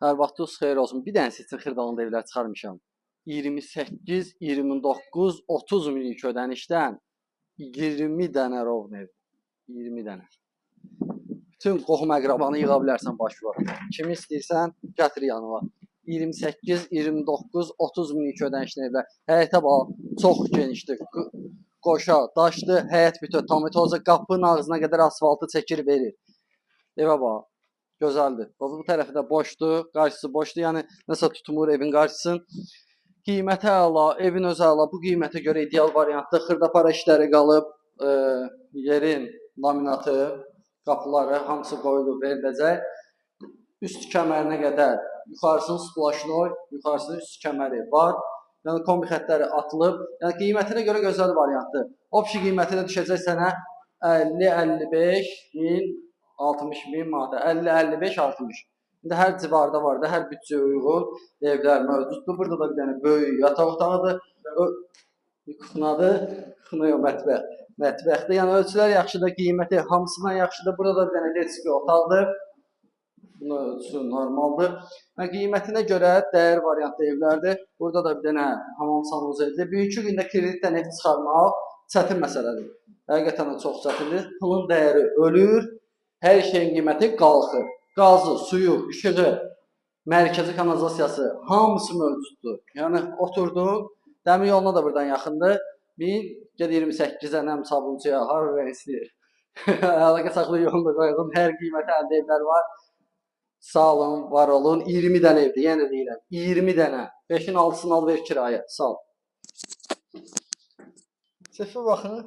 Hər vaxtınız xeyir olsun. Bir dənəsi üçün Xırdalanda evlər çıxarmışam. 28, 29, 30 minlik ödənişdən 20 dənə rovn ev. 20 dənə. Bütün qohum əqrabanı yığa bilərsən başvura. Kimi istəyirsən, gətir yanıma. 28, 29, 30 minlik ödənişli evlər. Həyətə bax, çox genişdir. Qoşa, daşlı, həyət bütöv, tam olacaq. Qapının ağzına qədər asfaltı çəkir verir. Evə bax, gözəldir. Bax, bu tərəfi də boşdur, qarşısı boşdur. Yəni nəsə tutmur evin qarşısını. Qiyməti əla, evin özü əla. Bu qiymətə görə ideal variantdır. Xırdapara işləri qalıb, yerin laminatı, qapıları hamısı qoyulub veriləcək. Üst kəmərinə qədər yuxarısının splaşnoy, yuxarısının üst kəməri var. Yəni kombi xəttləri atılıb. Yəni qiymətinə görə gözəl variantdır. Obşi qiymətinə düşəcək sənə 50-55 min, 60 min manata. 50-55, 60. İndi hər civarda var da, hər büdcəyə uyğun evlər mövcuddur. Burada da bir dənə böyük yataq otağıdır. Kuxnadır, kuxna yox, mətbəx. Mətbəxdir. Yəni ölçülər yaxşıdır, qiyməti hamısından yaxşıdır. Burada da bir dənə detski otaqdır. Bunun ölçüsü normaldır. Yəni qiymətinə görə dəyər variantlı evlərdir. Burada da bir dənə hamam sanuzelidir. Bugünkü gündə kreditdən ev çıxarmaq çətin məsələdir. Həqiqətən də çox çətindir. Pulun dəyəri ölür, hər şeyin qiyməti qalxır. Qazı, suyu, işığı, mərkəzi kanalizasiyası hamısı mövcuddur. Yəni oturdun, dəmir yoluna da buradan yaxındır. Min, ged 28-ə, nəm Sabunçuya, hara istəyir. Əlaqə saxlayın, yolunu da qoyalım. Hər qiymətə əldə evlər var. Sağ olun, var olun. 20 dənə evdir, yenə deyirəm. 20 dənə. 5-in 6-sını al ver kirayə. Sağ ol. Sefə baxın.